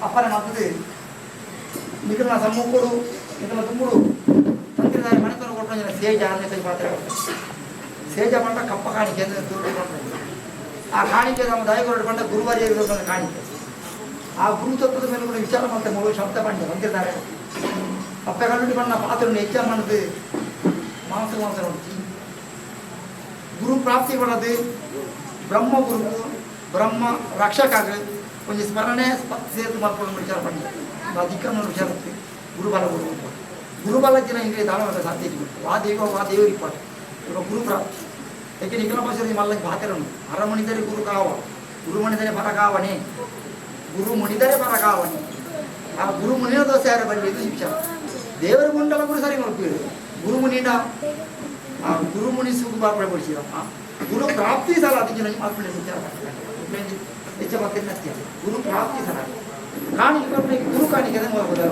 ಅಪ್ಪನೆ ಮಲ್ತದು ನಿಕಲ್ನ ಸಮ್ಮುಖಡು ನಿಕಲ್ನ ದುಂಬುಡು ತಂತ್ರಿದಾಯ ಮನೆತನ ಕೊಟ್ಟು ಸೇಜ ಅನ್ನೆ ಪಾತ್ರ ಸೇಜ ಪಂಡ ಕಪ್ಪ ಕಾಣಿಕೆ ಅಂದ್ರೆ ತುಳು ಆ ಕಾಣಿಕೆ ನಮ್ಮ ದಾಯಕರು ಪಂಡ ಗುರುವಾರಿಯ ಕಾಣಿಕೆ. ಆ ಗುರು ತತ್ವದ ಮೇಲೆ ಕೂಡ ವಿಚಾರ ಮಾಡ್ತಾರೆ ಮೂರು ಶಬ್ದ ಪಂಡ ಬಂದಿದ್ದಾರೆ ಅಪ್ಪ ಕಳ್ಳುಡಿ ಪಣ್ಣ ಪಾತ್ರ ಹೆಚ್ಚ ಮಾಡದು ಮಾಂಸ ಮಾಂಸ ನೋಡ್ತಿ ಗುರು ಪ್ರಾಪ್ತಿ ಪಡೋದು ಬ್ರಹ್ಮ ಗುರು ಬ್ರಹ್ಮ ರಕ್ಷಕಾಗ ಒಂಜಿ ಸ್ಮರಣೆ ಸೇತು ಮಲ್ಪೊಡು ವಿಚಾರ ಪಂಡ ಅಧಿಕ ವಿಚಾರ ಗುರುಬಲ ಗುರು ಗುರುಬಲ ಜನ ಇಂಗ್ಲಿ ದಾನ ಸಾಧ್ಯ ವಾ ದೇವ ವಾ ದೇವರಿ ಪಾಠ ಇವಾಗ ಗುರು ಪ್ರಾಪ್ತಿ. ಯಾಕೆ ನಿಖಲ ಭಾಷೆ ಮಲ್ಲ ಭಾತರನು ಅರಮಣಿದರೆ ಗುರು ಕಾವ ಗುರು ಮಣಿದರೆ ಪರ ಕಾವಣೆ ಗುರು ಮುನಿದರೆ ಪರ ಕಾವಣೆ ಆ ಗುರು ಮುನಿನ ದೋಸೆ ಯಾರು ಬರಲಿ ಇದು ವಿಚಾರ. ದೇವರ ಮುಂಡಲ ಗುರು ಸರಿ ಮಲ್ಪೀರು ಗುರು ಮುನಿಂಡ ಆ ಗುರು ಮುನಿ ಸುಗು ಬಾಪಡೆ ಕೊಡಿಸಿರಪ್ಪ ಗುರು ಪ್ರಾಪ್ತಿ ಸಲ ಅದಕ್ಕೆ ನನಗೆ ಮಲ್ಪಲೆ ವಿಚಾರ ಹೆಚ್ಚ ಮತ್ತೆ ಗುರು ಪ್ರಾಪ್ತಿ ಸಲ ಕಾಣಿಕೆ ಗುರು ಕಾಣಿಕೆ ಅಂದ್ರೆ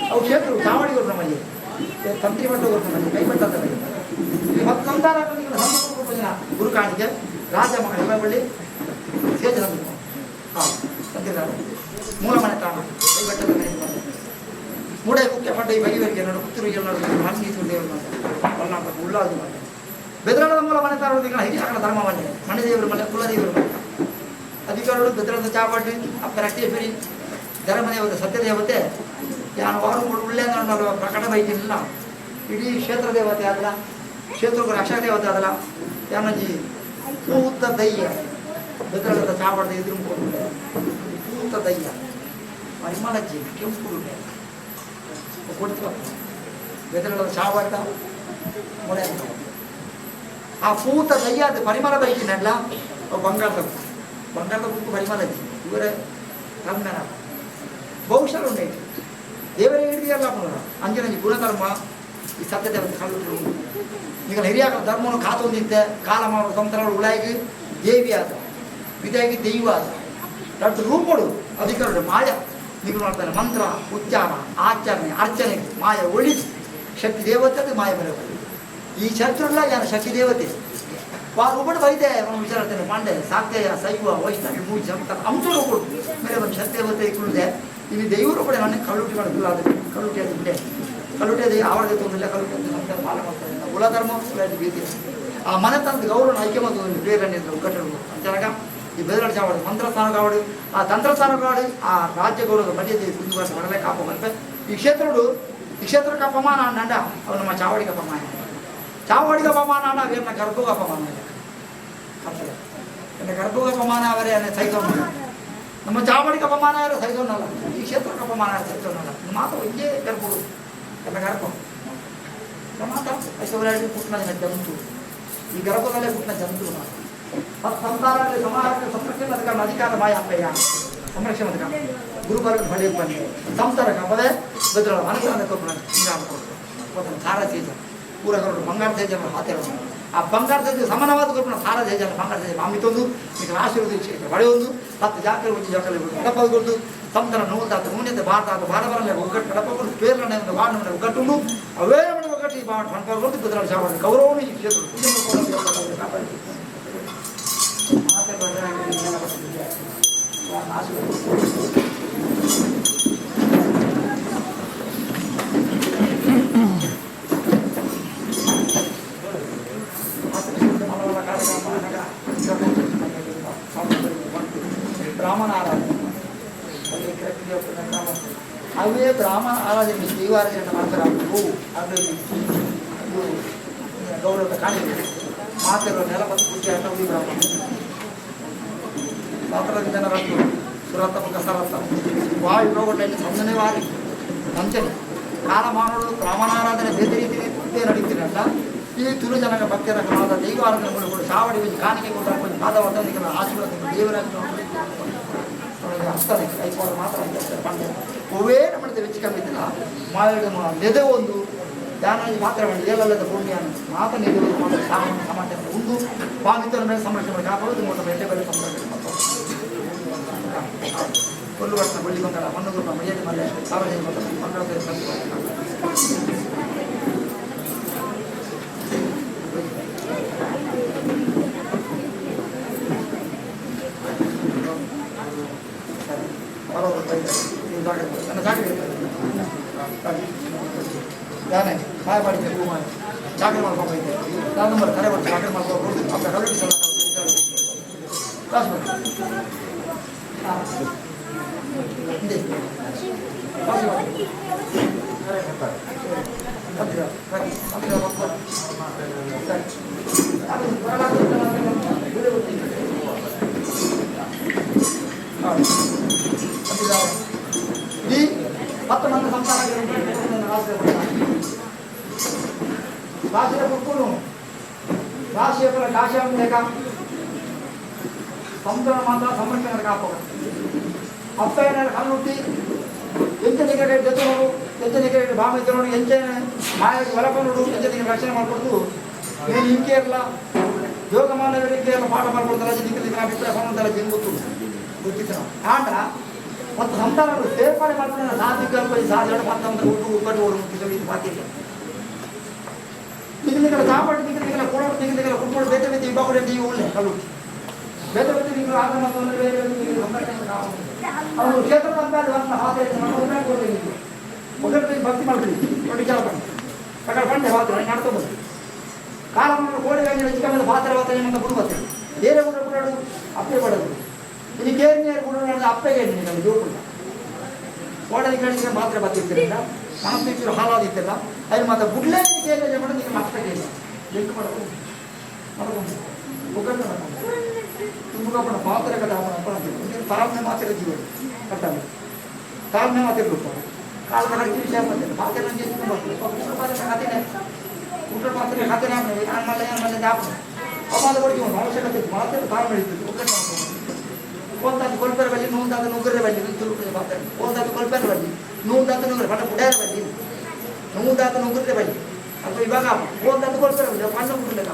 ಅವು ಕ್ಷೇತ್ರ ಚಾವಡಿ ಕೊಡ್ನ ಮಲ್ಲಿ ತಂತ್ರಿ ಮಟ್ಟ ಕೊಡ್ನ ಮಲ್ಲಿ ಕೈಮಟ್ಟ ಅಂತ ಮತ್ತು ಸಂಸಾರ ಜನ ಗುರು ಕಾಣಿಕೆ ರಾಜ ಮಗಳ ಬಳ್ಳಿ ಸೇಜ ಹಾಂ ತಂತ್ರಿ ಮೂಲ ಮನೆ ತಾಣ ಕೈಬಟ್ಟದ ಮನೆ ಮೂಡೆ ಕುಕ್ಕೆ ಪಡ್ಡ ಈ ಬಗೆವರಿಗೆ ನಡು ಪುತ್ತೂರಿಗೆ ನಡು ಮನ್ನಿ ದೇವರು ಮಲ್ನಾಟ ಉಳ್ಳಾದು ಮನೆ ಬೆದರದ ಮೂಲ ಮನೆ ತಾರೋದಿಗಳ ಹಿರಿಯ ಧರ್ಮ ಮನೆ ಮನೆ ದೇವರು ಮನೆ ಕುಲದೇವರು ಮನೆ ಅಧಿಕಾರಿಗಳು ಬೆದರದ ಚಾಪಟ್ಟಿ ಅಪ್ಪ ರಕ್ತೇಶ್ವರಿ ಧರ್ಮದೇವತೆ ಸತ್ಯದೇವತೆ ಯಾನು ವಾರ ಉಳ್ಳೆ ಪ್ರಕಟ ಬೈತಿಲ್ಲ ಇಡೀ ಕ್ಷೇತ್ರ ದೇವತೆ ಆದಲ್ಲ ಕ್ಷೇತ್ರಕ್ಕೆ ರಕ್ಷಾ ದೇವತೆ ಆದಲ್ಲ ಯಾನಜಿ ಪೂತ ದಯ್ಯ ಬೆದರದ ಚಾಪಡ್ದ ಎದುರು ಕೊಟ್ಟು ಪೂತ ದಯ್ಯ ಪರಿಮಳಜ್ಜಿ ಕೆಂಪು ಕೊಡ್ತು ಬೆದರದ ಚಾವಟ ಮೊಳೆ ಆ ಪೂತ ದಯ್ಯ ಅದು ಪರಿಮಳ ಬೈಕಿನಲ್ಲ ಬಂಗಾರದ ಬಂಗಾರದ ಕುಕ್ಕು ಪರಿಮಳ ಇವರೇ ಕಮ್ಮನ ಬಹುಶಃ ಉಂಡೈತು ದೇವರೇ ಹಿಡಿಯಲ್ಲ ಅಂಜನಂಜಿ ಗುಣಧರ್ಮ ಈ ಸತ್ಯದೇವತೆ ಕಳ್ಳು ಈಗ ಹಿರಿಯ ಧರ್ಮವನ್ನು ಕಾತೊಂದಿದ್ದೆ ಕಾಲಮಾನ ಸಂತರ ಉಳಾಗಿ ದೇವಿ ಆದ ವಿದಾಗಿ ದೈವ ಆದ ದೊಡ್ಡ ರೂಪಡು ಅಧಿಕಾರರು ಮಾಯ ನೀವು ನೋಡ್ತಾನೆ ಮಂತ್ರ ಉಚ್ಚಾರ ಆಚರಣೆ ಅರ್ಚನೆ ಮಾಯ ಒಳಿಸಿ ಶಕ್ತಿ ದೇವತೆ ಅದು ಮಾಯ ಬರಬೇಕು ಈ ಶತ್ರುಲ್ಲ ಯಾನ ಶಕ್ತಿ ದೇವತೆ. ವಾ ರೂಪಡು ಬೈದೆ ಅವನು ವಿಚಾರ ಪಾಂಡೆ ಸಾಕ್ತೇಯ ಶೈವ ವೈಷ್ಣವಿ ಮೂಜಿ ಅಂತ ಅಂಶ ರೂಪಡು ಮೇಲೆ ಒಂದು ಶಕ್ತಿ ದೇವತೆ ಕುಳಿದೆ ಇಲ್ಲಿ ದೈವರು ಕೂಡ ನನ್ನ ಕಳ್ಳುಟಿ ಮಾಡೋದಿಲ್ಲ ಅದು ಕಳ್ಳುಟಿ ಅದು ಬಿಟ್ಟೆ ಕಳ್ಳುಟಿ ಅದು ಆವರದೆ ತೊಂದಿಲ್ಲ ಕಳ್ಳುಟಿ ಅಂತ ನಮ್ಮ ಪಾಲ ಮಾಡ್ತಾರೆ ಕುಲಧರ್ಮ ಬೀದಿ ಆ ಮನೆತನದ ಗೌರವ ಐಕ್ಯ ಮತ್ತು ಪ್ರೇರಣೆ ಒಗ್ಗಟ್ಟು ಅಂಚಾಗ ಈ ಬೆದರಾಡು ಚಾವಡು ಮಂತ್ರಸ್ಥಾನ ಕಾವಡು ಆ ತಂತ್ರಸ್ಥಾನ ಕಾವಡು ಆ ರಾಜ್ಯ ಗೌರವದ ಮರ್ಯಾದೆ ಮುಂದುವರೆಸ ಮಾಡಲೇ ಕಾಪ ಮಲ್ಪೆ ಈ ಕ್ಷೇತ್ರಡು ಈ ಕ್ಷೇತ್ರಕ್ಕೆ ಅಪಮಾನ ಅಂಡ ಅವು ನಮ್ಮ ಚಾವಡಿಗೆ ಅಪಮಾನ ಚಾವಡಿಗೆ ಅಪಮಾನ ಅಂಡ ಅವೇನ ಗರ್ಭಗೆ ಅಪಮಾನ ಎನ್ನ ಗರ್ಭಗೆ ಅಪಮಾನ ಅವರೇ ಅನ್ನೆ ಸಹಿಸೋಣ ನಮ್ಮ ಚಾವಡಿಗೆ ಅಪಮಾನ ಯಾರು ಸಹಿಸೋನಲ್ಲ ಈ ಕ್ಷೇತ್ರಕ್ಕೆ ಅಪಮಾನ ಯಾರು ಸಹಿಸೋನಲ್ಲ ಮಾತು ಒಂದೇ ಗರ್ಭಡು ಎಲ್ಲ ಗರ್ಭ ಮಾತ ಐಸೋರಾಡಿ ಪುಟ್ಟನ ಜಂತು ಈ ಗರ್ಭದಲ್ಲೇ ಪುಟ್ಟನ ಜಂತು ಮತ್ತು ಸಂಸಾರದಲ್ಲಿ ಸಮಾಜಕ್ಕೆ ಸಂರಕ್ಷಣೆ ಅಧಿಕಾರ ಅಧಿಕಾರ ಮಾಯ ಅಪ್ಪಯ್ಯ ಸಂರಕ್ಷಣೆ ಅಧಿಕಾರ ಗುರುಬರ್ಗ ಬಳಿ ಬನ್ನಿ ಸಂಸಾರ ಕಪದೆ ಬೆದ್ರ ಮನಸ್ಸನ್ನು ಕೊಬ್ಬರ ಕೊಟ್ಟು ಸಾರ ತೇಜ ಪೂರ ಕರೋಡು ಬಂಗಾರ ತೇಜ ಹಾತಿರೋ ಆ ಬಂಗಾರ ತೇಜ ಸಮಾನವಾದ ಕೊಬ್ಬರ ಸಾರ ತೇಜ ಬಂಗಾರ ತೇಜ ಮಾಮಿತೊಂದು మీకు ಆಶೀರ್ವದಿಸಿ ಬಳೆಯೊಂದು ಹತ್ತು ಜಾಕರೆ ಒಂಜಿ ಜಾಕರೆ ಕಡಪಗೊಂಡು ಸಂತರ ನೂಲ್ದಾತ ನೂನ್ಯತೆ ಭಾರತ ಭಾರ ಬರಲೆ ಒಗ್ಗಟ್ಟು ಕಡಪಗೊಂಡು ಪೇರ್ಲನೆ ಒಂದು ವಾರ್ಡ್ ಒಗ್ಗಟ್ಟುಂಡು ಅವೇ ನಮ್ಮ ಒಗ್ಗಟ್ಟು ಈ ಬಾಣ ಪಣಪಗೊಂಡು ಬೆದರಾಡು ಚಾವಡಿ ಗೌರವನು ಈ ಕ್ಷೇತ್ರ ಕಾಪಾಡಿ ಮಾತೆ ಬ್ರಾಹ್ಮಣ ಆರಾಧನೆ ಅವೇ ಬ್ರಾಹ್ಮಣ ಆರಾಧನೆ ದೈವಾರಾಧನೆ ಮಾಡ್ತಾರೆ ಅದು ಅದು ಗೌರವದ ಕಾಣಿಕೆ ಮಾತೆಲ್ಲ ನೆಲ ಮತ್ತು ಪೂಜೆ ಆಟ ಉಳಿ ಬ್ರಾಹ್ಮಣ ಪಾತ್ರದಿಂದ ರಟ್ಟು ಸುರತ ಮುಖ ಸರತ ವಾಯು ರೋಗಗಳಲ್ಲಿ ಸಂದನೆ ವಾರಿ ಅಂಚನೆ ಕಾಲಮಾನಗಳು ಬ್ರಾಹ್ಮಣಾರಾಧನೆ ಬೇರೆ ರೀತಿ ನಡೀತಿರಲ್ಲ ಈ ತುಳು ಜನಕ ಭಕ್ತರ ಕ್ರಮದ ದೈವಾರಾಧನೆ ಮೂಲಕ ಚಾವಡಿ ಒಂಜಿ ಕಾಣಿಕೆ ಕೊಟ್ಟಾಗ ಒಂಜಿ ಪಾದವರ್ಧನಿಗೆ ಆಶೀರ್ವಾದ ದೇವರ ಅರ್ಥನೆ ಐಪೋಡ ಮಾತ್ರ ಪಂಡೆ ಒವ್ವೇ ನಮ್ಮದು ವೆಚ್ಚ ಕಮ್ಮಿ ಇದ್ದಿಲ್ಲ ಮಾಯಡು ನೆದೆ ಒಂದು ಧ್ಯಾನ ಮಾತ್ರ ಮಾಡಿ ಏಳಲ್ಲದ ಪುಣ್ಯ ಮಾತ ನೆದೆ ಮಾತ್ರ ಸಾಮಾನ್ಯ ಸಮಾಜ ಉಂಡು ಪಾವಿತರ ಮೇಲೆ ಸಂರಕ್ಷಣೆ ಮಾಡಿ ಕಾಪಾಡೋದು ಮೊಟ್ಟ ಬೆಟ್ಟೆ ಮೇಲೆ ಸಂರಕ್ಷಣೆ ಮಾಡ್ತಾರೆ ಕೊಲ್ಲು ವರ್ಷ ಬಳ್ಳಿ ಬಂಗಾರ ಮಣ್ಣು ಗುರುಪ ಮರ್ಯಾದೆ ಮಲ್ಲೆ ಸಾರ್ವಜನಿಕ ಮತ್ತು ಮಂಗಳ ಸರಿ. ಬರೋದು ಬೈದೆ. ನನ್ನ ಜಾಗ್ರತೆ ಯಾನೆ ಮಾಯ ಮಾಡಿದ್ದೆ ಹೂ ಮಾಯ ಜಾಗ್ರತೆ ಮಾಡ್ಕೊಂಡೈತೆ ನಾನು ನಂಬರ್ ಕರೆ ಮಾಡಿ ಜಾಗ್ರತೆ ಮಾಡ್ಕೊಂಡು ಅಪ್ಪ ಕರಡಿ ಸಲ ಕಾಸು ಬನ್ನಿ ಹಿಂದೆ ಕಾಸು ಬನ್ನಿ ಈ ಪತ್ತು ಮಂದಿ ಸಂಸಾರ ರಾಶಿಯ ಕುಕ್ಕುನು ರಾಶಿಯ ಪರ ಕಾಶಿಯ ಸಂತರ ಮಾತ್ರ ಸಂರಕ್ಷಣೆ ಕಾಪಕ ಅಪ್ಪಯ್ಯನ ಕಣ್ಣುಟ್ಟಿ ಎಂಚ ನಿಗಡೆ ಜೊತೆನೋಡು ಎಂಚ ನಿಗಡೆ ಭಾಮ ಇದ್ದನೋಡು ಎಂಚ ಮಾಯ ಒಲಪನೋಡು ಎಂಚ ನಿಗಡೆ ರಕ್ಷಣೆ ಮಾಡ್ಕೊಡ್ತು నేను ఇంకేర్లా ಯೋಗಮಾನವರಿಗೆ ಪಾಠ ಮಾಡ್ಕೊಡ್ತಾರೆ ನಿಖಲಿಗೆ ಅಭಿಪ್ರಾಯ ಮಾಡ್ತಾರೆ ಗೊತ್ತು ಗೊತ್ತಿತ್ತು ಆಂಡ ಮತ್ತು ಸಂತಾನ ಸೇರ್ಪಡೆ ಮಾಡ್ಕೊಂಡು ಸಾಧಿಕ ಸಾಧ್ಯ ಮತ್ತೊಂದು ಊಟ ಉಕ್ಕಟ್ಟು ಓಡು ಮುಟ್ಟಿದ ಇದು ಬಾಕಿ ನಿಖಲಿಗಳ ಚಾಪಟ್ಟು ನಿಖಲಿಗಳ ಕೊಡೋಡು ನಿಖಲಿಗಳ ಕುಟ್ಕೊಂಡು ಬೇತೆ ಬೇತೆ ವಿಭಾಗ ನೀವು ಉಳ್ಳೆ ಕಲ್ಲು ಬೇತೆ ಬೇತೆ ನೀವು ಆಗ ಮತ್ತೊಂದು ಬೇರೆ ಬೇರೆ ಸಂರಕ್ಷಣೆ ಅವರು ಕ್ಷೇತ್ರದ ಅಂತ ಭಕ್ತಿ ಮಾಡ್ತೀವಿ ನೋಡಿ ವಿಚಾರ ಮಾಡಿ ಪ್ರಕಾರ ಬಂಡೆ ಪಾತ್ರೆ ನಡ್ಕೊಬೋದು ಕಾಲವನ್ನು ಕೋಳಿ ವ್ಯಂಜನ ಚಿಕ್ಕ ಮೇಲೆ ಪಾತ್ರೆ ಪಾತ್ರೆ ಅಂತ ಬಿಡುವತ್ತೆ ಬೇರೆ ಕೂಡ ಕೂಡ ಅಪ್ಪೆ ಪಡೋದು ಇನ್ನು ಕೇರಿನ ಕೂಡ ಅಪ್ಪೆಗೆ ನಮ್ಮ ಜೋಕುಂಡ ಕೋಡಲಿ ಕಳಿಸಿದ್ರೆ ಮಾತ್ರೆ ಬತ್ತಿರ್ತಿರಲಿಲ್ಲ ಮನಸ್ಸು ಹಾಲಾದಿತ್ತಿಲ್ಲ ಅಲ್ಲಿ ಮಾತ್ರ ಬುಡ್ಲೇ ಕೇಳಿ ಕೂಡ ನೀವು ಮತ್ತೆ ಕೇಳಿ ಎಂಟು ಮಾಡೋದು ಮಾಡ್ಕೊಂಡು ಒಗ್ಗಟ್ಟು ಮಾಡ್ಕೊಂಡು ತುಂಬ ಪಾತ್ರೆ ಕಟ್ಟ ತಾಳ್ಮೆ ಮಾತ್ರ ಜೀವನ ಕಟ್ಟಾಗ ತಾಳ್ಮೆ ಮಾತ್ರ ಕಾಲದ ಖರ್ಚು ವಿಷಯ ಬಂದಿಲ್ಲ ಪಾತ್ರೆ ನಂಗೆ ಪಾತ್ರೆ ಖಾತೆನೆ ಊಟ ಪಾತ್ರೆ ಖಾತೆನೆ ಆಮೇಲೆ ಆಮೇಲೆ ದಾಪನ ಅಪಾದ ಕೊಡಿಗೆ ಒಂದು ಅವಶ್ಯಕತೆ ಇತ್ತು ಮಾತ್ರ ತಾಳ್ಮೆ ಇತ್ತು ಒಗ್ಗಟ್ಟು ಮಾಡ್ಕೊಂಡು ಕೋಲ್ತಾದ ಕೊಲ್ಪೆರ ಬಲ್ಲಿ ನೂಂದಾದ ನುಗ್ಗರೆ ಬಲ್ಲಿ ತುಳುಕುದ ಪಾತ್ರೆ ಕೋಲ್ತಾದ ಕೊಲ್ಪೆರ ಬಲ್ಲಿ ನೂಂದಾದ ನುಗ್ಗರೆ ಪಟ್ಟ ಪುಡ್ಯಾರ ಬಲ್ಲಿ ನೂಂದಾದ ನುಗ್ಗರೆ ಬಲ್ಲಿ ಅಥವಾ ಇವಾಗ ಕೋಲ್ತಾದ ಕೊಲ್ಪೆರ ಬಲ್ಲಿ ಪಣ್ಣ ಗುಡ್ಲೆ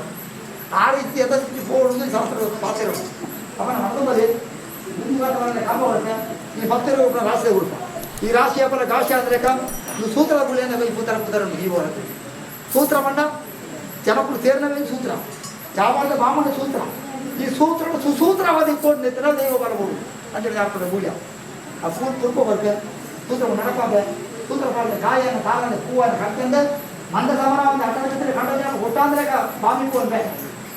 ಆ ರೀತಿ ಯಥಾಸ್ಥಿತಿ ಪೋಡುದು ಶಾಸ್ತ್ರ ಪಾತ್ರೆ ಅವನ ಹತ್ತೊಂಬತ್ತು ಈ ಭಕ್ತರು ಒಬ್ಬ ರಾಶಿ ಉಲ್ಪ ಈ ರಾಶಿಯ ಫಲ ಗಾಶಿ ಅಂದ್ರೆ ಇದು ಸೂತ್ರ ಗುಳಿಯನ್ನು ಪೂತರ ಪೂತರ ಈ ಸೂತ್ರ ಮಂಡ ಜನಕ್ಕಳು ಸೇರಿನವೇ ಸೂತ್ರ ಯಾವಾಗ ಬಾಮನ ಸೂತ್ರ ಈ ಸೂತ್ರ ಸುಸೂತ್ರವಾದ ಕೋಡ್ ನಿಂತರ ದೈವ ಬರಬಹುದು ಅಂತೇಳಿ ಆಗ್ತದೆ ಮೂಲ್ಯ ಆ ಫೂಲ್ ಕುರ್ಕೊ ಬರ್ತೆ ಸೂತ್ರ ನಡಪಾದೆ ಸೂತ್ರ ಪಾಡ್ದೆ ಕಾಯನ್ನು ಕಾಲನ್ನು ಹೂವನ್ನು ಕಟ್ಕೊಂಡು ಮಂದ ಸಮರ ಒಂದು ಅಟನಚಿತ್ರ ಕಂಡ ಜನ ಒಟ್ಟಾಂದ್ರೆ ಬಾಮಿಕು ಅಂದೆ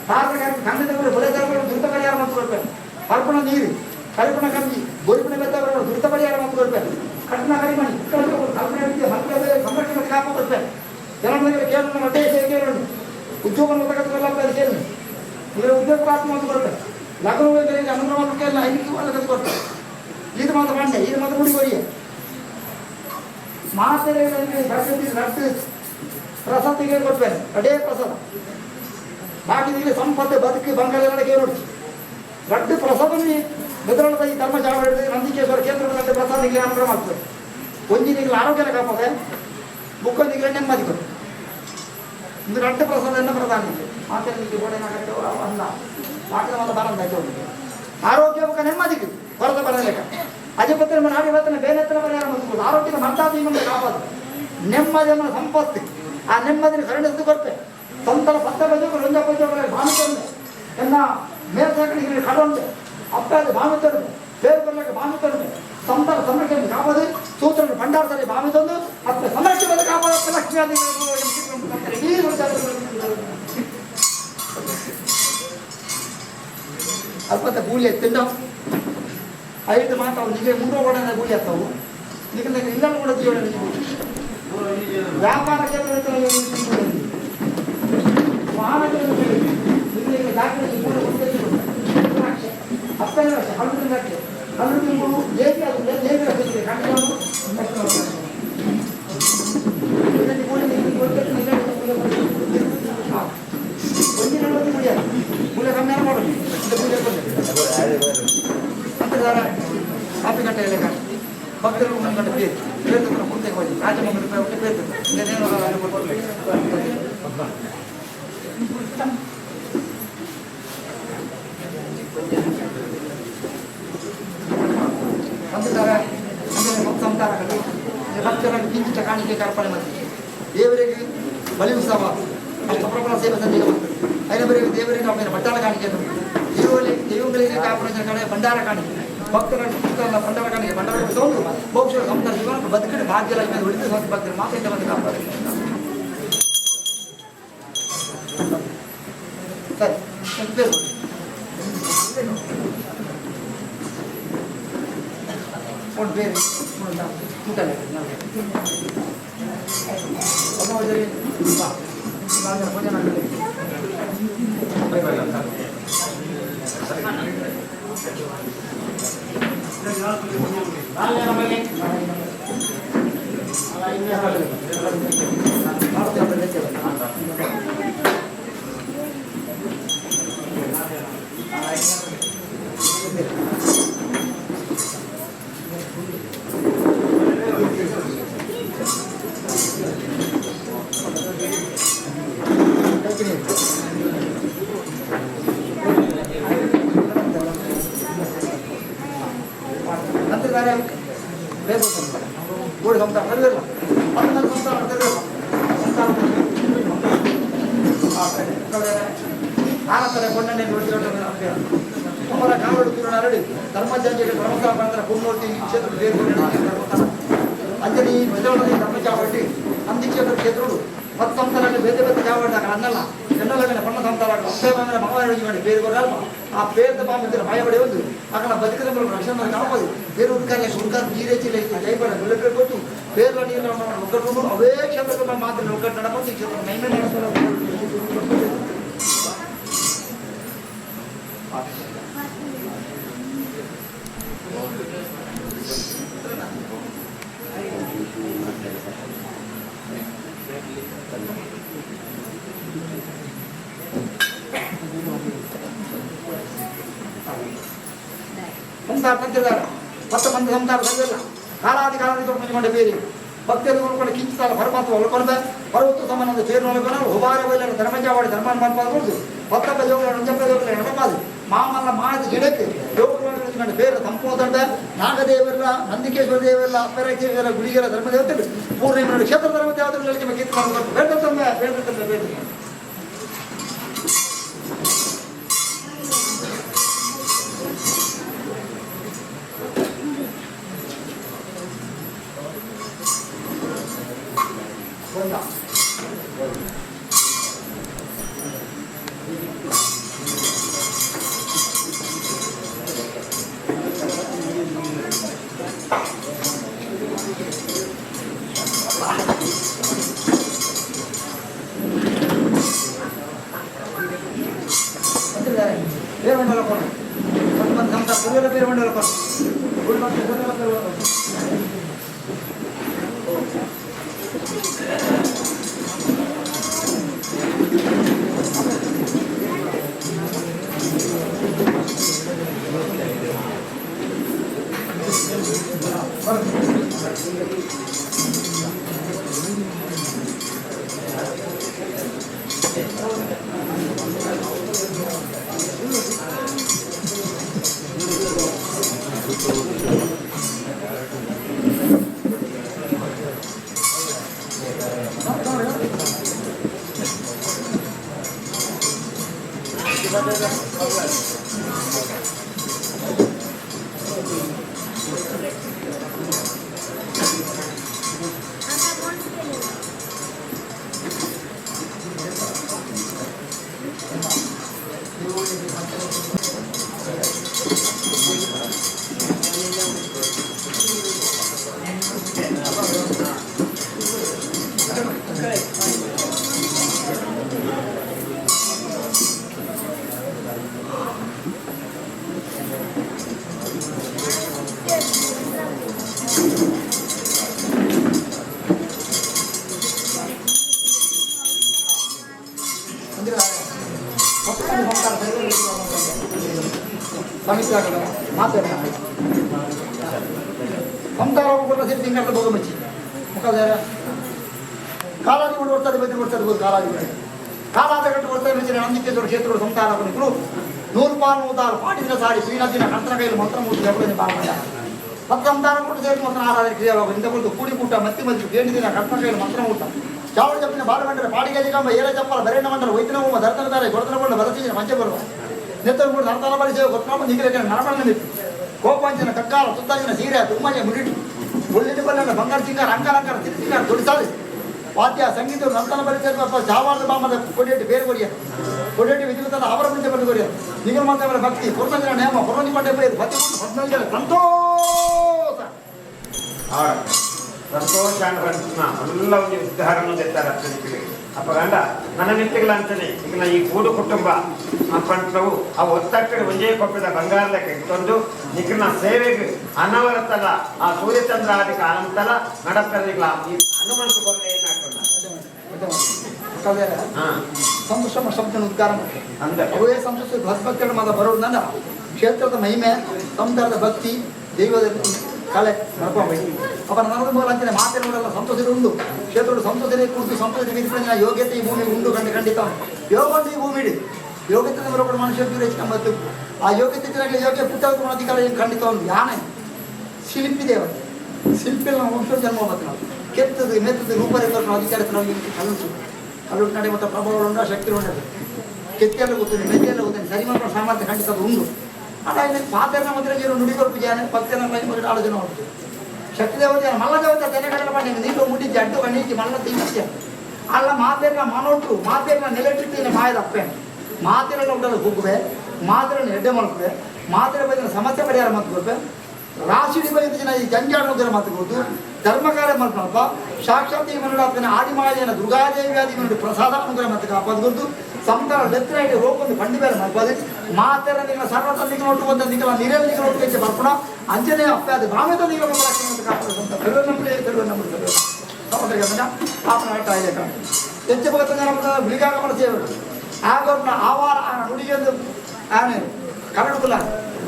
ತಾರಕ ಖಂಡಿತ ಬಲೆ ದುರಿತ ಪರಿಹಾರ ಅಂತ ಕೊಡ್ಬೇಕು ಅರ್ಪಣ ನೀರು ಕರಿಪಣ ಕಂಜಿ ಗೋರಿಪಣ ಬೆತ್ತ ದುರಿತ ಪರಿಹಾರ ಅಂತ ಕೊಡ್ಬೇಕು ಕಟ್ಟಣ ಕರಿಮಣಿ ಕಲ್ಪನೆ ವಿದ್ಯೆ ಮಕ್ಕಳ ಸಂರಕ್ಷಣೆ ಕಾಪ ಕೊಡ್ಬೇಕು ಜನರಿಗೆ ಕೇಳೋಣ ಮಟ್ಟೆ ಕೇಳೋಣ ಉದ್ಯೋಗ ಕೇಳಿ ಇದರ ಉದ್ಯೋಗ ಪ್ರಾಪ್ತಿ ಅಂತ ಕೊಡ್ಬೇಕು ಲಗ್ನ ಅನುಗ್ರಹ ಕೇಳಲ್ಲ ಐದು ಅಲ್ಲ ಕೊಡ್ತಾರೆ ಇದು ಮಾತ್ರ ಮಂಡೆ ಇದು ಮಾತ್ರ ಮುಡಿ ಮಾತ್ರೆ ರಟ್ಟು ಪ್ರಸಾದಿಗೆ ಕೊಡ್ಬೇಕು ಅಡೇ ಪ್ರಸಾದ ಬಾಕಿ ಸಂಪತ್ತು ಬದುಕು ಬಂಗಾಳ ಕೇಳಿ ರಡ್ಡು ಪ್ರಸಾದನಿ ಬೆದರಳದ ಈ ಧರ್ಮ ನಂದಿಕೇಶ್ವರ ಕೇಂದ್ರದಲ್ಲಿ ಪ್ರಸಾದ ಅನುಗ್ರಹ ಮಾಡ್ತದೆ ಒಂಜಿನಿಗೆ ಆರೋಗ್ಯನ ಕಾಪದೆ ಬುಕ್ಕೊಂದಿಗೆ ನೆಮ್ಮದಿ ಕೊಟ್ಟು ಇಂದು ರಡ್ಡು ಪ್ರಸಾದ ಎನ್ನ ಪ್ರಧಾನ ಮಾತೆಗೆ ಗೋಡೆ ಅಲ್ಲ ಬಾಕಿದ ಮಾತ್ರ ಬರಂದ ಆರೋಗ್ಯ ಬುಕ್ಕ ನೆಮ್ಮದಿಗೆ ಹೊರತ ಬರಲೇಕ ಅಜಪತ್ರ ನಾಡಿ ಬರ್ತನೆ ಬೇನೆತ್ತನ ಪರಿಹಾರ ಮತ್ತು ಆರೋಗ್ಯದ ಮರ್ತಾದ ಕಾಪಾದು ನೆಮ್ಮದಿ ಅನ್ನೋ ಸಂಪತ್ತು ಆ ನೆಮ್ಮದಿನ ಕರುಣಿಸಿದು ಕೊಡ್ತೆ ಸಂತರ ಪತ್ತ ಬಜೋಗ ರಂಜ ಬಜೋಗ ಭಾನುತಂದೆ ಎನ್ನ ಮೇಲ್ಸಾಕಣಿಗೆ ಕಡೊಂಡೆ ಅಪ್ಪಾದ ಭಾಮಿತಂದೆ ಬೇರೆ ಬರ್ಲಕ್ಕೆ ಭಾಮಿತಂದೆ ಸಂತರ ಸಂರಕ್ಷಣೆ ಕಾಪಾದು ಸೂತ್ರನ ಭಂಡಾರ ಸರಿ ಭಾಮಿತಂದು ಅಪ್ಪ ಸಂರಕ್ಷಣೆ ಕಾಪಾದ ಲಕ್ಷ್ಮೀ ಅಲ್ಪತ್ತ ಗೂಳಿ ಎತ್ತಿಂಡ ಐದು ಮಾತ್ರ ನಿಮಗೆ ಮುಂದೆ ಕೂಡ ಗೂಳಿ ಆಗ್ತಾವು ನಿಮಗೆ ಇಲ್ಲ ಕೂಡ ಜೀವನ ವ್ಯಾಪಾರ ವಾಹನ ಭಕ್ತರು ಗಂಟೆ ಪೇರು ಪೇರು ಕೊಡ್ತೇವೆ ಹೋಗಿ ರಾಜಮಂಗಲ ರೂಪಾಯಿ ಪೇರು ಬಂದಿದ್ದಾರೆ ಅಂದರೆ ಸಂತಾನಗಳು ಭಕ್ತರಲ್ಲಿ ಕಿಂಚಿತ ಕಾಣಿಕೆ ಅರ್ಪಣೆ ಮಾಡ್ತೀವಿ ದೇವರಿಗೆ ಬಲಿ ಉತ್ಸವ ಅಷ್ಟಪ್ರಬಲ ಸೇವೆ ಸಲ್ಲಿಕೆ ಮಾಡ್ತಾರೆ ಐನ ಬರೀ ದೇವರಿಗೆ ಅವನ ಭಟ್ಟಾಳ ಕಾಣಿಕೆ ದೇವರಿಗೆ ದೇವಗಳಿಗೆ ಕಾಪುರ ಕಡೆ ಭಂಡಾರ ಕಾಣಿಕೆ ಭಕ್ತರ ಭಂಡಾರ ಭಂಡಾರ ತಗೊಂಡು ಬಹುಶಃ ಸಂಸಾರ ಜೀವನ ಬದುಕಿನ ಭಾಗ್ಯಲಕ್ಷ್ಮಿ ಉಳಿದು ಸಂತ ಭಕ್ತರು ಮಾತ್ರ ಇಂದ ಬಂದು ಕಾಪಾಡಿ. ಸರಿ, ಒಂದು ಬೇರೆ ಒಂದು ಬೇರೆ ಊಟ ಅಂಜಲಿ ಮೆದಳಲ್ಲಿ ಧರ್ಮಚಾವಟಿ ಅಂದಿಕ್ಷೇತ್ರ ಕ್ಷೇತ್ರಡು ಪತ್ತು ಸಂಸ್ಥಾನ ಬೇರೆ ಬೇರೆ ಚಾವಟಿ ಅನ್ನಲ್ಲ ಚೆನ್ನಲಗನ ಪಣ್ಣ ಸಂಸ್ಥಾನ ಅಪ್ಪೆ ಭಗವಾನ್ ಬೇರೆ ಬರಲ್ಲ ಆ పేరు బామిద్దరు భయపడే ఉంది అక్కడ బతికిన రక్షణ కాపదు పేరు ఉడకాలి ఉడకాలి నీరేచి జయపడ గుల్లె కొట్టు పేర్ల నీళ్ళు ఒకటి అవే క్షేత్రంలో మాత్రం ఒకటి నడపదు ఈ క్షేత్రం నైమే నడపదు. ಸಂಸಾರ ತಂತಿದ್ದಾರೆ ಪತ್ತು ಮಂದಿ ಸಂಸಾರ ತಂದಿಲ್ಲ ಕಾಲಾದಿ ಕಾಲಾದಿ ತೊಗೊಂಡು ಬೇರೆ ಭಕ್ತರು ನೋಡ್ಕೊಂಡು ಕಿಂಚಿತಾರ ಪರಮಾತ್ಮ ಒಳ್ಕೊಂಡ ಪರ್ವತ ಸಮಾನದ పేరు ಒಳ್ಕೊಂಡು ಹುಬಾರ ಬೈಲರ ಧರ್ಮಜಾವಾಡಿ ಧರ್ಮ ಮನ್ಪಾದ ಪತ್ತಪ್ಪ ಜೋಗಲ ನಂಜಪ್ಪ ಜೋಗಲ ನಡಪಾದು ಮಾಮಲ್ಲ ಮಾದ ಗಿಡಕ್ಕೆ ಜೋಗುಲ పేರು ಸಂಪೋದಂಡ ನಾಗದೇವರ ನಂದಿಕೇಶ್ವರ ದೇವರ ಅಪ್ಪರೇಶ್ವರ ಗುಳಿಗೆರ ಧರ್ಮದೇವತೆಗಳು ಪೂರ್ಣಿಮ ಕ್ಷೇತ್ರ ಧರ್ಮ ದೇವತೆಗಳು ಕೀರ್ತನೆ ಬೇಡ ತಮ್ಮ ಬೇಡ ತಮ್ಮ ಬೇಡ. ಕಾಲಾದಿ కూడా కొడతాడు బెదిరి కొడతాడు కాలాది కూడా కాలాద గట్టు కొడతాడు మంచి నందికేశ్వర క్షేత్రుడు సంసార కొనుక్కులు నూరు పాలు నూతారు పాటిన సాడి శ్రీనదిన కంతనకైలు మంత్రమూర్తి ఎవరిని బాగుండా పత్త సంతానం కూడా చేరుకుంటున్న ఆరాధన క్రియలో ఇంతకుముందు కూడి పుట్ట మత్తి మధ్య వేడి దిన కర్తనకైలు మంత్రమూర్తం చావుడు చెప్పిన బాలమంటారు పాడిగేజికమ్మ ఏరే చెప్పాలి బరేణ మంటారు వైద్యనమ్మ దర్తన తారే కొడతన కూడా బరచిన మంచి బరువు నెత్తరు కూడా నడతాల పడి చేయ కొత్తమ్మ నీకు నడపడని చెప్పి ಕೋಪಾಂಚನ ಕಕ್ಕಾರ ತುತ್ತಾಂಜನ ಸೀರೆ ತುಮ್ಮಂಜ ಮುಡಿಟು ಒಳ್ಳಿನ ಬಲ್ಲ ಬಂಗಾರ ಸಿಂಗಾರ ಅಂಗಾಲಂಕಾರ ತಿರುಸಿಂಗಾರ ದೊಡ್ಡ ವಾದ್ಯ ಸಂಗೀತ ನಂತನ ಪರಿಚಯ ಜಾವಾರದ ಬಾಮದ ಕೊಡಿಯಟ್ಟು ಬೇರೆ ಕೊಡಿಯ ಕೊಡಿಯಟ್ಟು ವಿಧಿವಿತದ ಅವರ ಮುಂಚೆ ಬಂದು ಕೊಡಿಯ ನಿಗಮ ಮಾತ್ರ ಭಕ್ತಿ ಪುರ್ಣಂಜನ ನೇಮ ಪುರ್ಣಂಜಿ ಪಂಡೆ ಪಡೆಯೋದು ಭಕ್ತಿ 14 ಸಂತೋಷ ಸಂತೋಷ ಎಲ್ಲ ಒಂದು ಉದಾಹರಣೆ ತೆತ್ತಾರೆ ಅಪ್ಪನಿಗೆ ಅಪ್ಪ ಗಂಡ ನನ್ನ ಮಿತ್ತಿಗಳ ಅಂತಾನೆ ಈಗ ಈ ಕೂಡು ಕುಟುಂಬ ಪಂಟ್ಲವು ಆ ಒತ್ತಟ್ಟಡಿ ಒಂದೇ ಕೊಪ್ಪಿದ ಬಂಗಾರ ಲೆಕ್ಕ ಇತ್ತೊಂದು ನಿಖಿನ ಸೇವೆಗೆ ಅನವರತಲ ಆ ಸೂರ್ಯಚಂದ್ರ ಆದಿ ಕಾಲಂತಲ ನಡಪರಿಗಳ ಈ ಹನುಮಂತ ಕೊರಲೆ ಏನಾಕೊಂಡ ಸಂತೋಷ ಶಬ್ದ ಉದ್ಗಾರ ಅಂದ್ರೆ ಅವೇ ಸಂತೋಷ ಭಕ್ತರು ಮಾತ್ರ ಬರೋದು ಕ್ಷೇತ್ರದ ಮಹಿಮೆ ಸಂಸಾರದ ಭಕ್ತಿ ದೈವದ ಕಲೆ ನಡ್ಕೊಂಬೇಕು ಅವರ ನರದ ಮೂಲ ಅಂತಾನೆ ಮಾತಿನ ಸಂತೋಷ ಉಂಡು ಕ್ಷೇತ್ರದ ಸಂತೋಷ ಕುರಿತು ಸಂತೋಷ ವಿಧಿಸಿದ ಯೋಗ್ಯತೆ ಈ ಭೂಮಿ ಉಂಡು ಕಂಡು ಖಂಡಿತ ಯೋಗ ಉಂಟು ಈ ಭೂಮಿ ಯೋಗ್ಯತೆ ಬರೋಕೊಂಡು ಮನುಷ್ಯ ಮತ್ತು ಆ ಯೋಗ್ಯತೆ ಯೋಗ್ಯ ಪುಟ್ಟ ಅಧಿಕಾರ ಖಂಡಿತ ಒಂದು ಯಾನೆ ಶಿಲ್ಪಿ ದೇವತೆ ಶಿಲ್ಪಿಗಳ ವಂಶ ಜನ್ಮ ಮತ್ತು ನಾವು ಕೆತ್ತದು ಮೆತ್ತದು ರೂಪರೇಖೆ ಅಧಿಕಾರ ನಾವು ಕಲ್ಲುಟು ಕಲ್ಲುಟು ನಡೆ ಮತ್ತು ಪ್ರಭಾವ ಉಂಟು ಶಕ್ತಿ ಉಂಟು ಕೆತ್ತೆಲ್ಲ ಗೊತ್ತಿದೆ ಮೆತ್ತೆಲ್ಲ ಗೊತ್ತಿದೆ ಸರಿ ಮಾಡೋ ಸಾಮರ್ಥ್ಯ ಖಂಡಿತ ಅದು ಉಂಟು ಅಲ್ಲ ಪಾತ್ರನ ಮಾತ್ರ ಜೀವನ ನುಡಿ ಪೂಜೆ ಭಕ್ತನ ಬಗ್ಗೆ ಆಲೋಚನೆ ಮಾಡ್ತೀವಿ ಶಕ್ತಿ ದೇವತೆ ಮಲ್ಲ ದೇವತೆ ತೆನೆ ಕಡಲ ಮಾಡಿ ನೀರು ಮುಟ್ಟಿದ್ದೆ ಅಡ್ಡು ಕಣ್ಣೀಚಿ ಮಲ್ಲ ತಿಂದಿದ್ದೆ ಅಲ್ಲ ಮಾತೆರ್ನ ಮನೊಟ್ಟು ಮಾತೆರ್ನ ನೆಲೆಟ್ಟಿಟ್ಟಿನ ಮಾಯದ ಅಪ್ಪೆ ಮಾತೆರನ್ನ ಉಡಲು ಹುಗ್ಗುವೆ ಮಾತೆರನ್ನ ಎಡ್ಡೆ ಮಲ್ಪುವೆ ಮಾತೆರ ಬಗ್ಗೆ ಸಮಸ್ಯೆ ಪರಿಹಾರ ಮಾತು ರಾಶಿ ಬೈದಿನ ಈ ಜಂಜಾಡ ಮಾತು ಕೊಡ್ತು ಧರ್ಮ ಕಾರ್ಯ ಮಲ್ಪನಪ್ಪ ಸಾಕ್ಷಾತ್ ಈ ಮನುಡಾತ್ಮನ ಆದಿಮಾಯನ ದುರ್ಗಾದೇವಿ ಆದಿ ಮನುಡು ಪ್ರಸಾದ ಅನುಗ್ರಹ ಮತ್ತು ಕಾಪಾದ ಗುರುತು ಸಂತಾನ ಲೆತ್ತರಾಗಿ ಹೋಗೊಂದು ಬಂಡಿ ಬೇರೆ ಮಲ್ಪದೆ ಮಾತೆರ ನಿಗಳ ಸರ್ವ ನಿಗಳ ಒಟ್ಟು ಬಂದ ನಿಗಳ ನೀರಲ್ಲಿ ನಿಗಳ ಒಟ್ಟು ಹೆಚ್ಚು ಬರ್ಪಣ ಅಂಜನೇ ಅಪ್ಪ ಅದು ರಾಮೇತ ನಿಗಳ ಮತ್ತು ಕಾಪಾಡ ಸಂತ ತಿರುವನ್ನಂಬಳಿ ತಿರುವನ್ನಂಬಳಿ ತಿರುವನ್ನ ಸಮುದ್ರ ಆಪನ ಆಟ ಇದೆ ಹೆಚ್ಚು ಭಗತ ಬಿಳಿಗಾಗ ಸೇವರು ಆಗೋರ್ನ ಆವಾರ ಆ ನುಡಿಯೊಂದು ಆನೆ ಕರಡುಕುಲ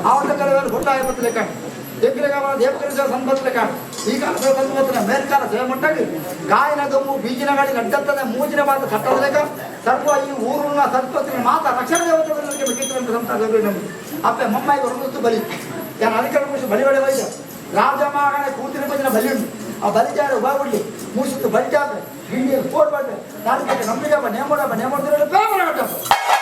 ಆವತ್ತ ಕರವರು ಹುಟ್ಟಾಯ ಬತ್ತಲೆ ಕಾಣು ದೇವರ ದೇವಕರಿಸ ಸಂಬತ್ತಲೆ ಕಾಣು ಈ ಕಾಲ ಸಂಬತ್ತನ ಮೇಲ್ಕಾಲ ಸೇವೆ ಮಟ್ಟಾಗಿ ಗಾಯನ ದಮ್ಮು ಬೀಜಿನ ಗಾಡಿ ನಡ್ಡತ್ತದ ಮೂಜಿನ ಮಾತು ತಟ್ಟದ ಲೆಕ್ಕ ಸರ್ವ ಈ ಊರುನ ಸತ್ಪತ್ತಿನ ಮಾತ ರಕ್ಷಣ ದೇವತೆ ಬೇಕಿತ್ತು ಸಂತ ನಮಗೆ ಅಪ್ಪೆ ಮಮ್ಮಾಯಿಗೆ ಹೊರಗುತ್ತು ಬಲಿ ಯಾರು ಅಧಿಕಾರ ಮುಗಿಸಿ ಬಲಿ ಬಳಿ ವೈದ್ಯ ರಾಜಮಾಗನ ಕೂತಿನ ಬದಿನ ಬಲಿ ಉಂಟು ಆ ಬಲಿಜಾರ ಉಬಾಗುಡ್ಲಿ ಮೂಸಿತ್ತು ಬಲಿಜಾಪೆ ಗಿಂಡಿ ಫೋರ್ ಬಟ್ಟೆ ನಾಲ್ಕು ನಂಬಿಕೆ ನೇಮೋಡಪ್ಪ ನೇಮೋಡಿದ್ರೆ ಪ್ರೇಮ ಕಟ್ಟಪ್ಪ.